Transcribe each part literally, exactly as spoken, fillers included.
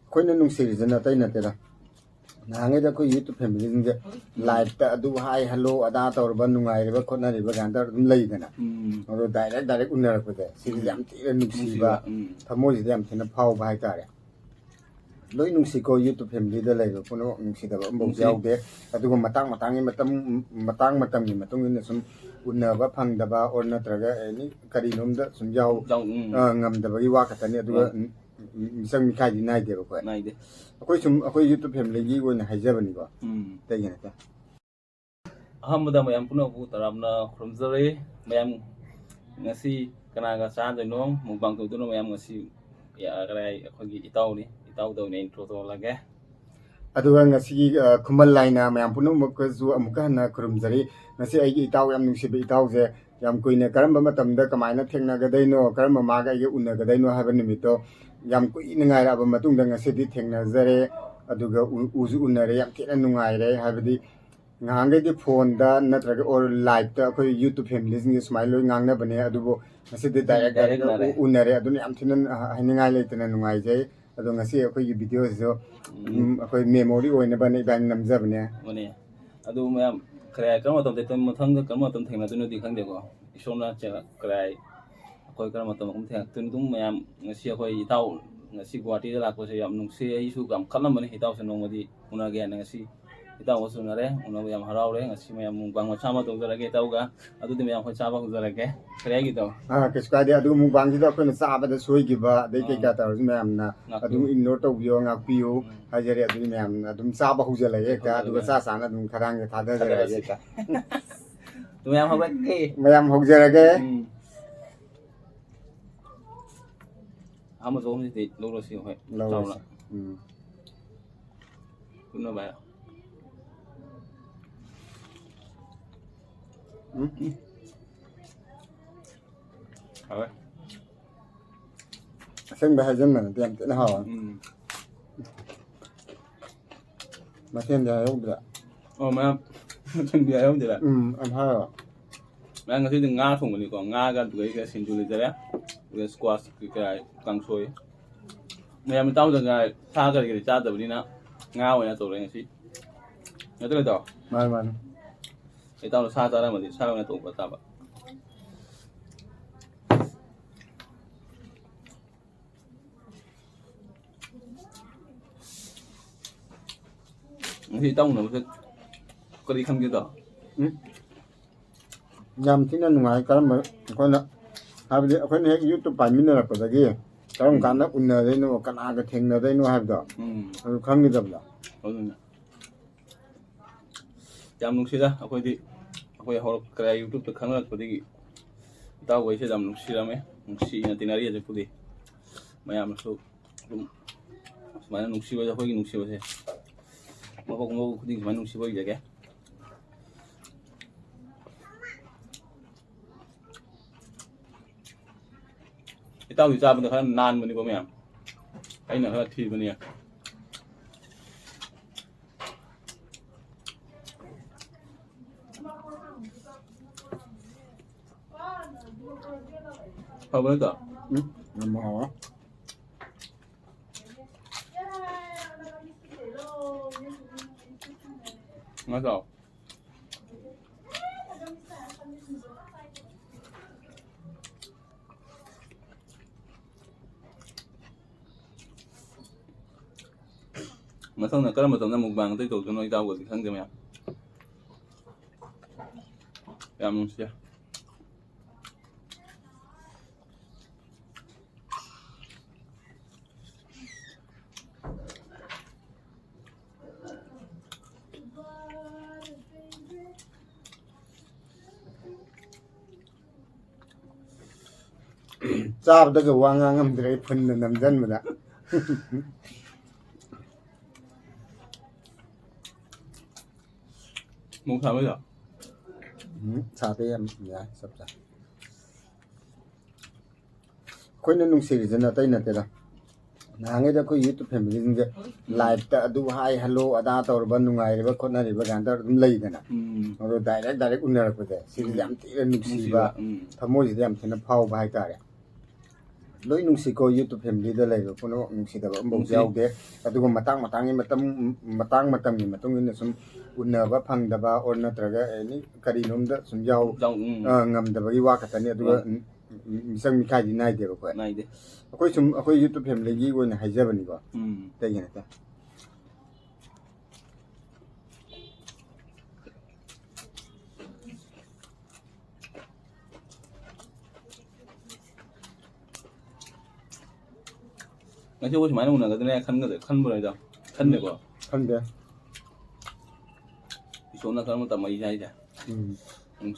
ꯑꯩꯈꯣꯏꯅ ꯅꯨꯡꯁꯤꯔꯤꯁꯤꯅ ꯑꯇꯩ ꯅꯠꯇꯦꯗ꯫ ꯅꯍꯥꯟꯈꯩꯗ ꯑꯩꯈꯣꯏ YouTube familyꯁꯤꯡꯁꯦ liveꯇ ꯑꯗꯨ ꯍꯥꯏ, hello, ꯑꯗꯥ ꯇꯧꯔꯕ, ꯅꯨꯡꯉꯥꯏꯔꯤꯕ, ꯈꯣꯠꯅꯔꯤꯕ ꯀꯥꯏꯅ ꯇꯧꯔ ꯑꯗꯨꯝ ꯂꯩꯗꯅ꯫ ꯎꯝ꯫ ꯑꯗꯣ direct direct ꯎꯅꯔꯛꯄꯁꯦ, ꯁꯤꯒꯤꯁꯦ ꯌꯥꯝ ꯊꯤꯅ ꯅꯨꯡꯁꯤꯕ, ꯎꯝ꯫ ꯊꯃꯣꯏꯁꯤꯗ ꯌꯥꯝ ꯊꯤꯅ ꯐꯥꯎꯕ ꯍꯥꯏꯇꯥꯔꯦ꯫ ꯂꯣꯏ ꯅꯨꯡꯁꯤꯀꯣ, YouTube familyꯗ ꯂꯩꯕ ꯄꯨꯝꯅꯃꯛ ꯅꯨꯡꯁꯤꯗꯕ ꯑꯃꯐꯥꯎ ꯅꯨꯡꯁꯤ꯫ ꯌꯥꯎꯗꯦ꯫ ꯑꯗꯨꯒ ꯃꯇꯥꯡ ꯃꯇꯥꯡꯒꯤ ꯃꯇꯝ, ꯃꯇꯥꯡ ꯃꯇꯝꯒꯤ ꯃꯇꯨꯡ ꯏꯟꯅ ꯁꯨꯝ ꯎꯅꯕ ꯐꯪꯗꯕ or ꯅꯠꯇ꯭ꯔꯒ any ꯀꯔꯤꯅꯣꯝꯗ ꯁꯨꯝ ꯌꯥꯎ ꯌꯥꯎ-, ꯎꯝ꯫ ꯑ, ꯉꯝꯗꯕꯒꯤ ꯋꯥ ꯈꯛꯇꯅꯤ꯫ ꯑꯗꯨꯒ ꯎꯝ꯫ ꯃꯤꯆꯪ ꯃꯤꯈꯥꯏꯗꯤ ꯅꯥꯏꯗꯦꯕꯀꯣ꯫ ꯅꯥꯏꯗꯦ꯫ ꯑꯩꯈꯣꯏ ꯁꯨꯝ ꯑꯩꯈꯣꯏ YouTube familyꯒꯤ ꯑꯣꯏꯅ ꯍꯥꯏꯖꯕꯅꯤꯀꯣ꯫ ꯎꯝ꯫ ꯑꯇꯩꯒꯤ ꯅꯠꯇꯦ꯫ ꯑꯍꯥꯟꯕꯗ ꯃꯌꯥꯝ ꯄꯨꯝꯅꯃꯛꯄꯨ ꯇꯔꯥꯝꯅ ꯈꯨꯔꯨꯝꯖꯔꯤ꯫ ꯃꯌꯥꯝ ꯉꯁꯤ ꯀꯅꯥꯒ ꯆꯥꯗꯣꯏꯅꯣ, mukbang ꯇꯧꯗꯣꯏꯅꯣ, ꯃꯌꯥꯝ ꯉꯁꯤ ꯌꯥꯈꯔꯦ꯫ ꯑꯩꯈꯣꯏꯒꯤ ꯏꯇꯥꯎꯅꯤ, ꯏꯇꯥꯎꯗ ꯑꯣꯏꯅ intro ꯇꯧꯍꯜꯂꯒꯦ꯫ ꯑꯗꯨꯒ ꯉꯁꯤꯒꯤ, ꯑ, ꯈꯨꯃꯟ ꯂꯥꯏꯅ ꯃꯌꯥꯝ ꯄꯨꯝꯅꯃꯛꯀꯁꯨ ꯑꯃꯨꯛꯀ ꯍꯟꯅ ꯈꯨꯔꯨꯝꯖꯔꯤ꯫ ꯉꯁꯤ ꯑꯩꯒꯤ ꯏꯇꯥꯎ, ꯌꯥꯝ ꯅꯨꯡꯁꯤꯕ ꯏꯇꯥꯎꯁꯦ, ꯌꯥꯝ ꯀꯨꯏꯅ ꯀꯔꯝꯕ ꯃꯇꯝꯗ ꯀꯃꯥꯏꯅ ꯊꯦꯡꯅꯒꯗꯣꯏꯅꯣ, ꯀꯔꯝꯕ ꯃꯥꯒ ꯑꯩꯒ ꯎꯅꯒꯗꯣꯏꯅꯣ ꯍꯥꯏꯕ ꯅꯨꯃꯤꯠꯇꯣ ꯌꯥꯝ ꯀꯨꯏꯅ ꯉꯥꯏꯔꯛꯑꯕ ꯃꯇꯨꯡꯗ ꯉꯁꯤꯗꯤ ꯊꯦꯡꯅꯖꯔꯦ꯫ ꯑꯗꯨꯒ ꯎ-, ꯎꯁꯨ ꯎꯅꯔꯦ, ꯌꯥꯝ ꯊꯤꯅ ꯅꯨꯡꯉꯥꯏꯔꯦ꯫ ꯍꯥꯏꯕꯗꯤ ꯉꯍꯥꯟꯈꯩꯗꯤ phoneꯗ ꯅꯠꯇ꯭ꯔꯒ or liveꯇ ꯑꯩꯈꯣꯏ YouTube familyꯁꯤꯡꯁꯦ ꯁꯨꯃꯥꯏꯅ ꯂꯣꯏ ꯉꯥꯡꯅꯕꯅꯦ, ꯑꯗꯨꯕꯨ ꯉꯁꯤꯗꯤ direct Direct direct ꯎꯅꯔꯦ꯫ ꯎ-, ꯎꯅꯔꯦ꯫ ꯑꯗꯨꯅ ꯌꯥꯝ ꯊꯤꯅ ꯍꯥꯏꯅꯤꯡꯉꯥꯏ ꯂꯩꯇꯅ ꯅꯨꯡꯉꯥꯏꯖꯩ꯫ ꯑꯗꯣ ꯉꯁꯤ ꯑꯩꯈꯣꯏꯒꯤ videoꯁꯤꯁꯨ, ꯎꯝ꯫ ꯎꯝ, ꯑꯩꯈꯣꯏ memory ꯑꯣꯏꯅꯕꯅ ꯏꯕꯥꯅꯤ ꯅꯝꯖꯕꯅꯦ꯫ ꯃꯥꯅꯦ꯫ ꯑꯗꯨ ꯃꯌꯥꯝ ꯀꯔꯥꯏ ꯀꯔꯝꯕ ꯃꯇꯝꯗ, ꯃꯊꯪꯗ ꯀꯔꯝꯕ ꯃꯇꯝ ꯊꯦꯡꯅꯗꯣꯏꯅꯣꯗꯤ ꯈꯪꯗꯦꯀꯣ꯫ ꯏꯁꯣꯔꯅ ꯆꯦ-, ꯀꯔꯥꯏ ꯑꯩꯈꯣꯏ ꯀꯔꯝꯕ ꯃꯇꯝ ꯑꯃ ꯊꯦꯡꯅꯛꯇꯣꯏꯅꯣ? ꯑꯗꯨꯝ ꯃꯌꯥꯝ ꯉꯁꯤ ꯑꯩꯈꯣꯏ ꯏꯇꯥꯎ ꯉꯁꯤ ꯒꯨꯍꯥꯇꯤꯗ ꯂꯥꯛꯄꯁꯦ ꯌꯥꯝ ꯅꯨꯡꯁꯤ꯫ ꯑꯩꯁꯨ ꯌꯥꯝ ꯈꯜꯂꯝꯕꯅꯤ ꯏꯇꯥꯎꯁꯦ ꯅꯣꯡꯃꯗꯤ ꯎꯅꯒꯦ ꯍꯥꯏꯅ꯫ ꯉꯁꯤ ꯏꯇꯥꯎꯒꯁꯨ ꯎꯅꯔꯦ, ꯎꯅꯕ ꯌꯥꯝ ꯍꯔꯥꯎꯔꯦ꯫ ꯉꯁꯤ ꯃꯌꯥꯝ mukbang ꯃꯆꯥ ꯑꯃ ꯇꯧꯖꯔꯒꯦ ꯏꯇꯥꯎꯒ꯫ ꯑꯗꯨꯗꯤ ꯃꯌꯥꯝ ꯑꯩꯈꯣꯏ ꯆꯥꯕ ꯍꯧꯖꯔꯒꯦ꯫ ꯀꯔꯤ ꯍꯥꯏꯒꯦ ꯏꯇꯥꯎ? ꯑꯥ, ꯀꯩꯁꯨ ꯀꯥꯏꯗꯦ꯫ ꯑꯗꯨꯒ mukbangꯁꯤꯗ ꯑꯩꯈꯣꯏꯅ ꯆꯥꯕꯗ ꯁꯣꯏꯈꯤꯕ ꯑꯗꯩ ꯑꯥ꯫ ꯀꯩꯀꯥ ꯇꯧꯔꯁꯨ ꯃꯌꯥꯝꯅ ꯉꯥꯛꯄꯤꯌꯨ꯫ ꯑꯗꯨꯝ ignore ꯇꯧꯕꯤꯌꯣ, ꯉꯥꯛꯄꯤꯌꯨ꯫ ꯎꯝ꯫ ꯍꯥꯏꯖꯔꯦ꯫ ꯑꯗꯨꯗꯤ ꯃꯌꯥꯝ ꯑꯗꯨꯝ ꯆꯥꯕ ꯍꯧꯖꯤꯜꯂꯒꯦ ꯍꯦꯛꯇ, ꯑꯗꯨꯒ ꯍꯧꯖꯤꯜꯂꯒꯦ꯫ ꯆꯥ ꯆꯥꯅ ꯑꯗꯨꯝ ꯈꯗꯥꯡꯁꯦ ꯊꯥꯗꯖꯔꯛꯑꯒꯦ ꯊꯥꯗꯔꯁꯤ꯫ ꯍꯦꯛꯇ꯫ ꯃꯌꯥꯝ ꯍꯧꯒꯠꯀꯦ꯫ ꯃꯌꯥꯝ ꯍꯧꯖꯔꯒꯦ꯫ ꯎꯝ꯫ ꯑꯃ ꯆꯍꯨꯝꯁꯤꯗꯤ ꯂꯧꯔꯁꯤ, ꯍꯣꯏ꯫ ꯂꯧꯔꯁꯤ꯫ ꯆꯥꯎꯅ꯫ ꯎꯝ꯫ ꯄꯨꯟꯅ ꯚꯥꯏ꯫ ꯎꯝ꯫ ꯍꯥꯎꯋꯦ꯫ ꯑꯁꯦꯡꯕ ꯍꯥꯏꯖꯟꯕ ꯅꯠꯇꯦ, ꯌꯥꯝ ꯊꯤꯅ ꯍꯥꯎꯋꯦ꯫ ꯎꯝ꯫ ꯃꯊꯦꯜꯗꯤ ꯍꯥꯏꯍꯧꯗ꯭ꯔꯦ꯫ ꯑꯣ, ꯃꯌꯥꯝ, ꯃꯊꯦꯜꯗꯤ ꯍꯥꯏꯍꯧꯗ꯭ꯔꯦ꯫ ꯎꯝ, ꯌꯥꯝ ꯍꯥꯎꯋꯦ꯫ ꯃꯌꯥꯝ, ꯉꯁꯤꯗꯤ ꯉꯥ ꯊꯣꯡꯕꯅꯤꯀꯣ꯫ ꯉꯥꯒ ꯑꯗꯨꯒ ꯑꯩꯒ ꯁꯤꯡꯖꯨ ꯂꯩꯖꯔꯦ꯫ ꯑꯗꯨꯒ squash ꯀꯩꯀꯥ ꯀꯥꯡꯁꯣꯏ꯫ ꯃꯌꯥꯝ ꯏꯇꯥꯎꯗ ꯉꯥꯏ ꯁꯥ ꯀꯔꯤ ꯀꯔꯤ ꯆꯥꯗꯕꯅꯤꯅ ꯉꯥ ꯑꯣꯏꯅ ꯇꯧꯔꯦ ꯉꯁꯤ꯫ ꯅꯠꯇ꯭ꯔꯣ ꯏꯇꯥꯎ? ꯃꯥꯅꯤ, ꯃꯥꯅꯤ꯫ ꯏꯇꯥꯎꯅ ꯁꯥ ꯆꯥꯔꯝꯃꯗꯤ ꯁꯥ ꯑꯣꯏꯅ ꯇꯧꯕ ꯇꯥꯕ꯫ ꯉꯁꯤ ꯏꯇꯥꯎ ꯎꯅꯕꯁꯦ ꯀꯔꯤ ꯈꯟꯒꯦ ꯏꯇꯥꯎ? ꯎꯝ? ꯌꯥꯝ ꯊꯤꯅ ꯅꯨꯡꯉꯥꯏ꯫ ꯀꯔꯝꯕ ꯑꯩꯈꯣꯏꯅ, ꯍꯥꯏꯕꯗꯤ ꯑꯩꯈꯣꯏꯅ ꯍꯦꯛ YouTube ꯄꯥꯏꯃꯤꯟꯅꯔꯛꯄꯗꯒꯤ ꯀꯔꯝ ꯎꯝ꯫ ꯀꯥꯟꯗ ꯎꯅꯗꯣꯏꯅꯣ, ꯀꯅꯥꯒ ꯊꯦꯡꯅꯗꯣꯏꯅꯣ ꯍꯥꯏꯕꯗꯣ ꯎꯝ꯫ ꯑꯗꯨ ꯈꯪꯈꯤꯗꯕꯗꯣ꯫ ꯑꯗꯨꯅ ꯌꯥꯝ ꯅꯨꯡꯁꯤꯗ ꯑꯩꯈꯣꯏꯗꯤ, ꯑꯩꯈꯣꯏ ꯍꯧꯔꯛ-, ꯀꯔꯥꯏ YouTube ꯈꯪꯅꯔꯛꯄꯗꯒꯤ ꯏꯇꯥꯎꯈꯩꯁꯦ ꯌꯥꯝ ꯅꯨꯡꯁꯤꯔꯝꯃꯦ, ꯅꯨꯡꯁꯤꯅ ꯇꯤꯟꯅꯔꯤ ꯍꯧꯖꯤꯛꯄꯨꯗꯤ꯫ ꯃꯌꯥꯝꯅꯁꯨ ꯑꯗꯨꯝ ꯁꯨꯃꯥꯏꯅ ꯅꯨꯡꯁꯤꯕꯁꯦ, ꯑꯩꯈꯣꯏꯒꯤ ꯅꯨꯡꯁꯤꯕꯁꯦ ꯃꯄꯣꯛ ꯃꯄꯣꯛ ꯈꯨꯗꯤꯡ ꯁꯨꯃꯥꯏꯅ ꯅꯨꯡꯁꯤꯕ ꯑꯣꯏꯖꯒꯦ꯫ ꯏꯇꯥꯎꯗꯤ ꯆꯥꯕꯗ ꯈꯔ ꯅꯥꯟꯕꯅꯤꯀꯣ ꯃꯌꯥꯝ, ꯑꯩꯅ ꯈꯔ ꯊꯤꯕꯅꯤ꯫ ꯐꯕ ꯅꯠꯇ꯭ꯔꯣ? ꯎꯝ, ꯌꯥꯝ ꯍꯥꯎꯔꯦ꯫ ꯅꯠꯇ꯭ꯔꯣ? ꯃꯊꯪꯅ ꯀꯔꯝꯕ ꯃꯇꯝꯗ mukbang ꯑꯇꯩ ꯇꯧꯗꯣꯏꯅꯣ ꯏꯇꯥꯎꯒꯗꯤ ꯈꯪꯗꯦ ꯃꯌꯥꯝ꯫ ꯌꯥꯝ ꯅꯨꯡꯁꯤꯌꯦ꯫ ꯆꯥꯕꯗꯒ ꯋꯥ ꯉꯥꯡꯉꯝꯗ꯭ꯔꯦ, ꯑꯩ ꯐꯨꯟꯗ ꯅꯝꯁꯤꯟꯕꯗ꯫ ꯃꯣꯔꯣꯛ ꯁꯥꯕꯩꯗꯣ? ꯎꯝ, ꯁꯥꯗꯦ, ꯌꯥꯝ ꯌꯥꯏ, ꯆꯞ ꯆꯥꯏ꯫ ꯑꯩꯈꯣꯏꯅ ꯅꯨꯡꯁꯤꯔꯤꯁꯤꯅ ꯑꯇꯩ ꯅꯠꯇꯦꯗ꯫ ꯅꯍꯥꯟꯉꯩꯗ ꯑꯩꯈꯣꯏ YouTube familyꯁꯤꯡꯁꯦ liveꯇ ꯑꯗꯨ ꯍꯥꯏ, hello, ꯑꯗꯥ ꯇꯧꯔꯕ, ꯅꯨꯡꯉꯥꯏꯔꯤꯕ, ꯈꯣꯠꯅꯔꯤꯕ ꯀꯥꯏꯅ ꯇꯧꯔ ꯑꯗꯨꯝ ꯂꯩꯗꯅ꯫ ꯎꯝ꯫ ꯑꯗꯣ direct direct ꯎꯅꯔꯛꯄꯁꯦ, ꯁꯤꯗꯤ ꯎꯝ꯫ ꯌꯥꯝ ꯊꯤꯅ ꯅꯨꯡꯁꯤꯕ, ꯅꯨꯡꯁꯤꯕ, ꯎꯝ꯫ ꯊꯃꯣꯏꯁꯤꯗ ꯌꯥꯝ ꯊꯤꯅ ꯐꯥꯎꯕ ꯍꯥꯏꯇꯥꯔꯦ꯫ ꯂꯣꯏ ꯅꯨꯡꯁꯤꯀꯣ, YouTube family ꯗ ꯂꯩꯕ ꯄꯨꯝꯅꯃꯛ ꯅꯨꯡꯁꯤꯗꯕ ꯑꯃꯐꯥꯎ ꯅꯨꯡꯁꯤ꯫ ꯌꯥꯎꯗꯦ꯫ ꯑꯗꯨꯒ ꯃꯇꯥꯡ ꯃꯇꯥꯡꯒꯤ ꯃꯇꯝ, ꯃꯇꯥꯡ ꯃꯇꯝꯒꯤ ꯃꯇꯨꯡ ꯏꯟꯅ ꯁꯨꯝ ꯎꯅꯕ ꯐꯪꯗꯕ or ꯅꯠꯇ꯭ꯔꯒ any ꯀꯔꯤꯅꯣꯝꯗ ꯁꯨꯝ ꯌꯥꯎ-, ꯌꯥꯎ-, ꯎꯝ꯫ ꯑ, ꯉꯝꯗꯕꯒꯤ ꯋꯥ ꯈꯛꯇꯅꯤ꯫ ꯑꯗꯨꯒ ꯍꯣꯏ꯫ ꯎꯝ, ꯎꯝ, ꯃꯤꯆꯪ ꯃꯤꯈꯥꯏꯗꯤ ꯅꯥꯏꯗꯦꯕ ꯑꯩꯈꯣꯏ꯫ ꯅꯥꯏꯗꯦ꯫ ꯑꯩꯈꯣꯏ ꯁꯨꯝ ꯑꯩꯈꯣꯏ YouTube family ꯒꯤ ꯑꯣꯏꯅ ꯍꯥꯏꯖꯕꯅꯤꯀꯣ꯫ ꯎꯝ꯫ ꯑꯇꯩꯒꯤ ꯅꯠꯇꯦ꯫ ꯉꯁꯤ ꯑꯩꯈꯣꯏ ꯁꯨꯃꯥꯏꯅ ꯎꯅꯒꯗ꯭ꯔꯦ ꯈꯟꯒꯗ꯭ꯔꯦ, ꯈꯟꯕ꯭ꯔꯣ ꯏꯇꯥꯎ? ꯈꯟꯗꯦꯀꯣ? ꯈꯟꯗꯦ꯫ ꯏꯁꯣꯔꯅ ꯀꯔꯝꯅ ꯇꯝꯃꯛꯏꯁꯦ ꯍꯥꯏꯁꯦ? ꯎꯝ꯫ ꯎꯝ꯫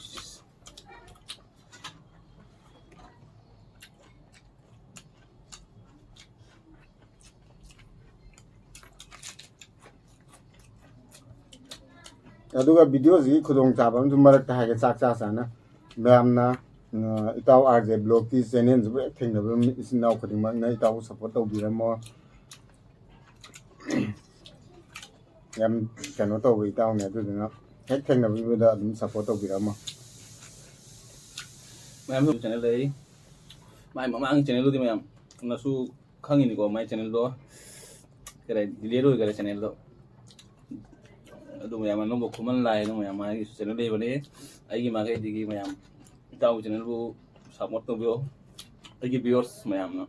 ꯑꯗꯨꯒ video ꯁꯤꯒꯤ ꯈꯨꯗꯣꯡꯆꯥꯕ ꯑꯃꯁꯨ ꯃꯔꯛꯇ ꯍꯥꯏꯒꯦ, ꯆꯥꯛ ꯆꯥ ꯆꯥꯅ ꯃꯌꯥꯝꯅ, ꯑ, ꯏꯇꯥꯎ R J vlog ꯀꯤ channel ꯁꯤꯕꯨ ꯍꯦꯛ ꯊꯦꯡꯅꯕ ꯃꯤ, ꯏꯆꯤꯟ ꯏꯅꯥꯎ ꯈꯨꯗꯤꯡꯃꯛꯅ ꯏꯇꯥꯎꯕꯨ support ꯇꯧꯕꯤꯔꯝꯃꯣ꯫ ꯌꯥꯝ ꯀꯩꯅꯣ ꯇꯧꯕ ꯏꯇꯥꯎꯅꯦ, ꯑꯗꯨꯗꯨꯅ ꯍꯦꯛ ꯊꯦꯡꯅꯕꯤꯕꯗ ꯑꯗꯨꯝ support ꯇꯧꯕꯤꯔꯝꯃꯣ꯫ ꯃꯌꯥꯝ channel ꯂꯩ꯫ ꯃꯥꯏ ꯃꯃꯥꯡꯒꯤ channel ꯗꯨꯗꯤ ꯃꯌꯥꯝꯅꯁꯨ ꯈꯪꯉꯤꯅꯤꯀꯣ, ꯃꯥꯏ channel ꯗꯣ ꯀꯔꯤ delete ꯑꯣꯏꯈꯔꯦ channel ꯗꯣ꯫ ꯑꯗꯨ ꯃꯌꯥꯝ ꯑꯅꯧꯕ ꯈꯨꯃꯟ ꯂꯥꯏ ꯑꯗꯨ ꯃꯌꯥꯝ ꯃꯥꯒꯤ channel ꯂꯩꯕꯅꯤ꯫ ꯑꯩꯒꯤ ꯃꯥꯏꯀꯩꯗꯒꯤ ꯃꯌꯥꯝ ꯏꯇꯥꯎꯒꯤ channel ꯕꯨ support ꯇꯧꯕꯤꯌꯣ꯫ ꯑꯩꯒꯤ viewers ꯃꯌꯥꯝꯅ꯫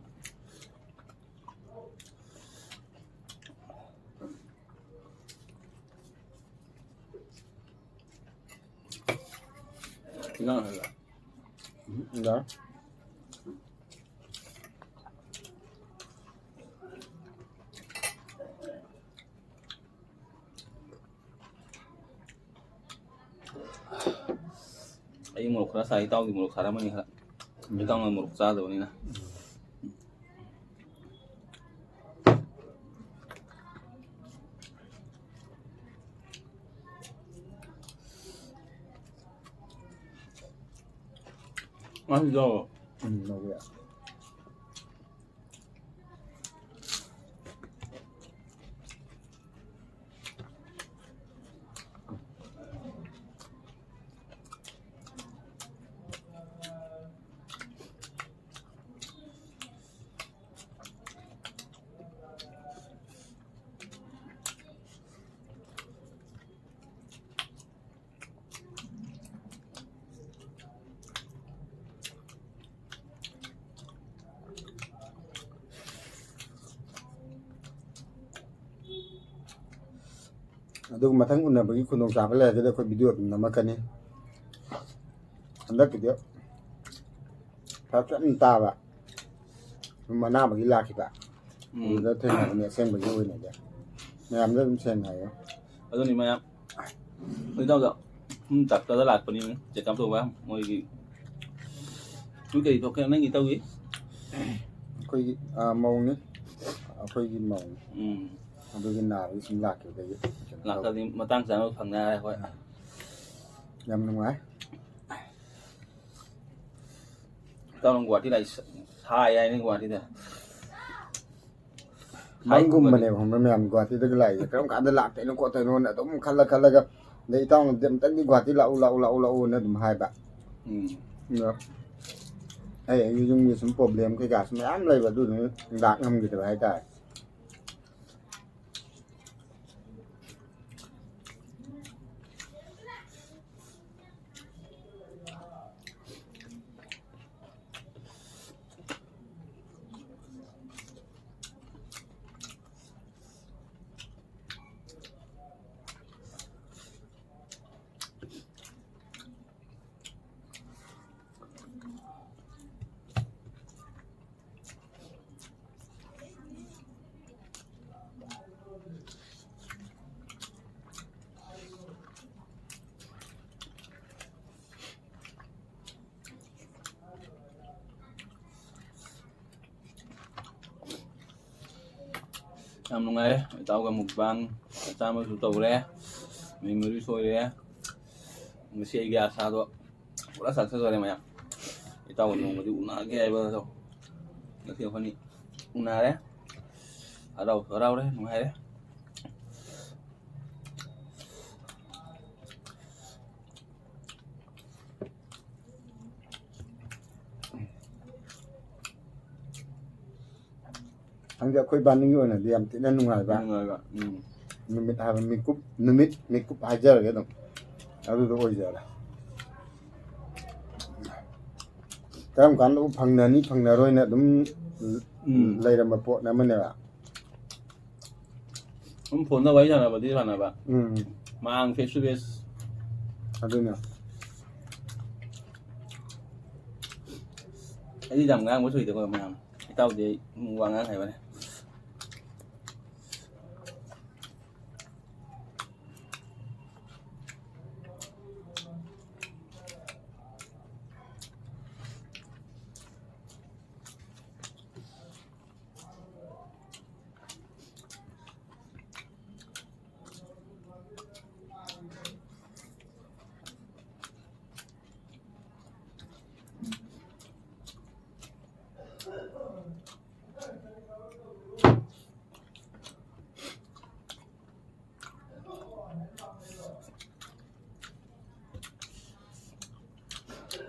ꯏꯟꯖꯥꯡ ꯍꯥꯏꯕ꯫ ꯎꯝ, ꯌꯥꯔꯦ꯫ ꯑꯩ ꯃꯣꯔꯣꯛ ꯈꯔ ꯁꯥꯏ, ꯏꯇꯥꯎꯗꯤ ꯃꯣꯔꯣꯛ ꯁꯥꯔꯝꯃꯅꯤ ꯈꯔ꯫ ꯎꯝ꯫ ꯏꯇꯥꯎꯅ ꯃꯣꯔꯣꯛ ꯆꯥꯗꯕꯅꯤꯅ꯫ ꯉꯥꯁꯤ ꯆꯥꯎꯕ꯫ ꯎꯝ, ꯂꯧꯕ ꯌꯥꯏ꯫ ꯑꯗꯨꯒ ꯃꯊꯪ ꯎꯅꯕꯒꯤ ꯈꯨꯗꯣꯡꯆꯥꯕ ꯂꯩꯔꯒꯗꯤ ꯑꯩꯈꯣꯏ ꯚꯤꯗꯤꯑꯣ ꯑꯗꯨꯝ ꯅꯝꯃꯛꯀꯅꯤ꯫ ꯍꯟꯗꯛꯀꯤꯗꯤ ꯐꯔꯛ ꯌꯥꯝ ꯇꯥꯕ, ꯁꯨꯝ ꯑꯅꯥꯕꯒꯤ ꯂꯥꯛꯈꯤꯕ꯫ ꯎꯝ꯫ ꯑꯗꯨꯗ ꯊꯦꯡꯅꯕꯅꯤ ꯑꯁꯦꯡꯕꯒꯤ ꯑꯣꯏꯅꯗꯤ꯫ ꯃꯌꯥꯝꯗ ꯑꯗꯨꯝ ꯁꯦꯡꯅ ꯍꯥꯏꯌꯣ꯫ ꯑꯗꯨꯅꯤ ꯃꯌꯥꯝ꯫ ꯏꯇꯥꯎꯗ ꯁꯨꯝ ꯗꯥꯛꯇꯔꯗ ꯂꯥꯛꯄꯅꯤ, ꯆꯦꯛꯑꯞ ꯇꯧꯕ꯫ ꯃꯣꯏꯒꯤ ꯅꯣꯏ ꯀꯔꯤ ꯊꯣꯛꯀꯦ ꯅꯪꯒꯤ ꯏꯇꯥꯎꯒꯤ? ꯑꯩꯈꯣꯏꯒꯤ, ꯑꯥ, ꯃꯧꯅꯤ꯫ ꯑꯩꯈꯣꯏꯒꯤ ꯃꯧꯅꯤ꯫ ꯎꯝ꯫ ꯑꯗꯨꯒꯤ ꯅꯥꯕꯒꯤ ꯁꯨꯝ ꯂꯥꯛꯈꯤꯕꯗꯒꯤ ꯀꯩꯅꯣ ꯇꯧꯕ꯫ ꯂꯥꯛꯇ꯭ꯔꯗꯤ ꯃꯇꯥꯡ ꯆꯥꯅꯕ ꯐꯪꯅꯤ ꯍꯥꯏꯔꯦ ꯑꯩꯈꯣꯏ꯫ ꯌꯥꯝ ꯅꯨꯡꯉꯥꯏ꯫ ꯏꯇꯥꯎ ꯅꯪ ꯒꯨꯍꯥꯇꯤ ꯂꯥꯛꯏ ꯁꯥꯏ ꯍꯥꯏꯅꯤ ꯒꯨꯍꯥꯇꯤꯗ꯫ ꯃꯪꯒꯨꯝꯕꯅꯦꯕ, ꯈꯪꯕ꯭ꯔꯥ ꯃꯌꯥꯝ ꯒꯨꯍꯥꯇꯤꯗꯒ ꯂꯥꯛꯏꯁꯦ? ꯀꯔꯝ ꯀꯥꯟꯗ ꯂꯥꯛꯇꯣꯏꯅꯣ ꯈꯣꯠꯇꯣꯏꯅꯣꯅ ꯑꯗꯨꯝ ꯈꯜꯂ ꯈꯜꯂꯒ, ꯑꯗꯩ ꯏꯇꯥꯎꯅꯗꯤ "ꯑꯝꯇꯪꯗꯤ ꯒꯨꯍꯥꯇꯤ ꯂꯥꯛꯎ, ꯂꯥꯛꯎ, ꯂꯥꯛꯎ, ꯂꯥꯛꯎꯅ" ꯑꯗꯨꯝ ꯍꯥꯏꯕ꯫ ꯎꯝ꯫ ꯑꯗꯣ ꯑꯩ ꯑꯩꯒꯤ ꯌꯨꯝꯒꯤ ꯁꯨꯝ ꯄ꯭ꯔꯣꯕ꯭ꯂꯦꯝ ꯀꯩꯀꯥꯁꯨ ꯃꯌꯥꯝ ꯂꯩꯕ, ꯑꯗꯨꯗꯨꯅ ꯂꯥꯛ ꯉꯝꯈꯤꯗꯕ ꯍꯥꯏꯇꯥꯔꯦ꯫ ꯌꯥꯝ ꯅꯨꯡꯉꯥꯏꯔꯦ꯫ ꯏꯇꯥꯎꯒ mukbang ꯃꯆꯥ ꯑꯃꯁꯨ ꯇꯧꯔꯦ, memory ꯁꯣꯏꯔꯦ꯫ ꯉꯁꯤ ꯑꯩꯒꯤ ꯑꯁꯥꯗꯣ ꯄꯨꯔꯥ success ꯑꯣꯏꯔꯦ ꯃꯌꯥꯝ꯫ ꯏꯇꯥꯎꯒ ꯅꯣꯡꯃꯗꯤ ꯎꯅꯒꯦ ꯍꯥꯏꯕꯗꯣ ꯉꯁꯤ ꯑꯩꯈꯣꯏꯅꯤ ꯎꯅꯔꯦ꯫ ꯍꯔꯥꯎꯁꯨ ꯍꯔꯥꯎꯔꯦ, ꯅꯨꯡꯉꯥꯏꯔꯦ꯫ ꯈꯪꯗꯦ, ꯑꯩꯈꯣꯏ ꯏꯕꯥꯅꯤꯒꯤ ꯑꯣꯏꯅꯗꯤ ꯌꯥꯝ ꯊꯤꯅ ꯅꯨꯡꯉꯥꯏꯕ ꯅꯨꯡꯉꯥꯏꯕ, ꯎꯝ꯫ ꯅꯨꯃꯤꯠ ꯍꯥꯏꯕ ꯃꯤꯀꯨꯞ, ꯅꯨꯃꯤꯠ ꯃꯤꯀꯨꯞ ꯍꯥꯏꯖꯔꯒꯦ ꯑꯗꯨꯝ, ꯑꯗꯨꯗꯣ ꯑꯣꯏꯖꯔꯦ꯫ ꯀꯔꯝ ꯀꯥꯟꯗꯕꯨ ꯐꯪꯅꯅꯤ ꯐꯪꯅꯔꯣꯏꯅ ꯑꯗꯨꯝ ꯎꯝ꯫ ꯂꯩꯔꯝꯕ ꯄꯣꯠ ꯑꯃꯅꯦꯕ꯫ ꯑꯗꯨꯝ ꯐꯣꯟꯗ ꯋꯥꯔꯤ ꯁꯥꯟꯅꯕꯗꯤ ꯁꯥꯟꯅꯕ꯫ ꯎꯝ꯫ ꯃꯥꯡ face to face꯫ ꯑꯗꯨꯅ꯫ ꯑꯩꯗꯤ ꯌꯥꯝ ꯉꯥꯡꯕ ꯊꯣꯏꯗꯦꯀꯣ ꯃꯌꯥꯝ꯫ ꯏꯇꯥꯎꯗꯤ ꯑꯩ ꯋꯥ ꯉꯥꯡ ꯍꯩꯕꯅꯦ꯫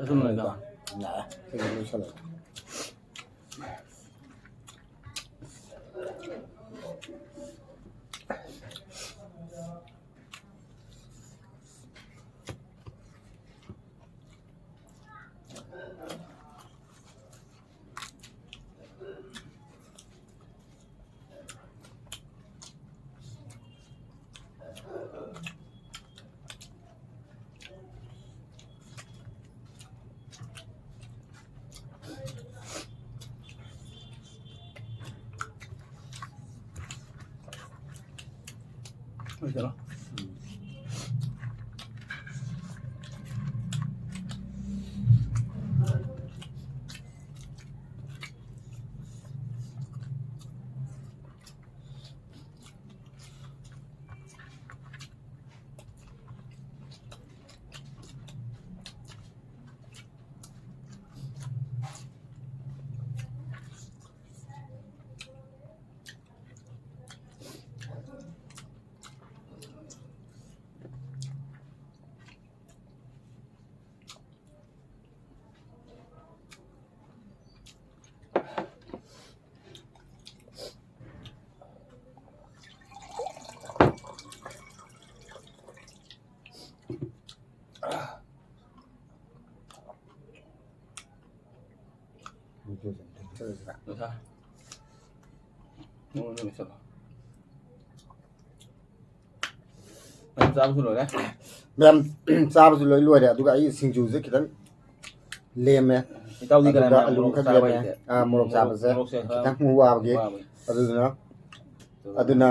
ꯑꯗꯨꯝ ꯂꯣꯏꯗ꯫ ꯌꯥꯔꯦ꯫ ꯁꯤꯗꯤ ꯂꯣꯏꯁꯜꯂꯦ꯫ ꯂꯣꯏꯁꯜꯂꯣ꯫ ꯂꯣꯏꯁꯜꯂꯣ꯫ ꯃꯌꯥꯝ ꯆꯥꯕꯁꯨ ꯂꯣꯏꯔꯦ꯫ ꯃꯌꯥꯝ ꯆꯥꯕꯁꯨ ꯂꯣꯏ ꯂꯣꯏꯔꯦ꯫ ꯑꯗꯨꯒ ꯑꯩ ꯁꯤꯡꯖꯨꯁꯦ ꯈꯤꯇꯪ ꯂꯦꯝꯃꯦ꯫ ꯏꯇꯥꯎꯗꯤ ꯀꯅꯥ ꯑꯗꯨꯒ ꯃꯌꯥꯝ ꯑꯂꯨ ꯃꯣꯔꯣꯛ ꯈꯔ ꯆꯥꯕ ꯂꯦꯝꯃꯦ꯫ ꯍꯩꯇꯦ? ꯑꯥ, ꯃꯣꯔꯣꯛ ꯆꯥꯕꯁꯦ ꯃꯣꯔꯣꯛꯁꯦ ꯈꯔ ꯈꯤꯇꯪ ꯋꯥꯕꯒꯤ꯫ ꯋꯥꯕꯒꯤ꯫ ꯑꯗꯨꯗꯨꯅ ꯑꯗꯨꯒ ꯑꯗꯨꯅ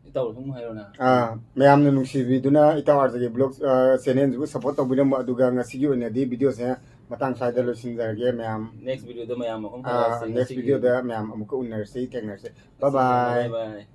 ꯏꯇꯥꯎ ꯁꯨꯝ ꯍꯥꯏꯔꯣꯅꯦ꯫ ꯑꯥ, ꯃꯌꯥꯝꯅ ꯅꯨꯡꯁꯤꯕꯤꯗꯨꯅ ꯏꯇꯥꯎ ꯑꯥꯔꯖꯦꯒꯤ ꯕ꯭ꯂꯣꯒ ꯆꯦꯅꯦꯜꯁꯤꯕꯨ ꯁꯞꯄꯣꯔꯠ ꯇꯧꯕꯤꯔꯝꯃꯣ꯫ ꯑꯗꯨꯒ ꯉꯁꯤꯒꯤ ꯑꯣꯏꯅꯗꯤ ꯚꯤꯗꯤꯑꯣꯁꯦ ꯃꯇꯥꯡ ꯁ꯭ꯋꯥꯏꯗ ꯂꯣꯏꯁꯤꯟꯖꯔꯒꯦ ꯃꯌꯥꯝ꯫ ꯅꯦꯛꯁ ꯚꯤꯗꯤꯑꯣꯗ ꯃꯌꯥꯝ ꯃꯐꯝ ꯑꯥ, ꯅꯦꯛꯁ ꯚꯤꯗꯤꯑꯣꯗ ꯃꯌꯥꯝ ꯑꯃꯨꯛꯀ ꯎꯅꯔꯁꯤ, ꯊꯦꯡꯅꯔꯁꯤ꯫ ꯕꯥꯏ ꯕꯥꯏ꯫ ꯕꯥꯏ ꯕꯥꯏ꯫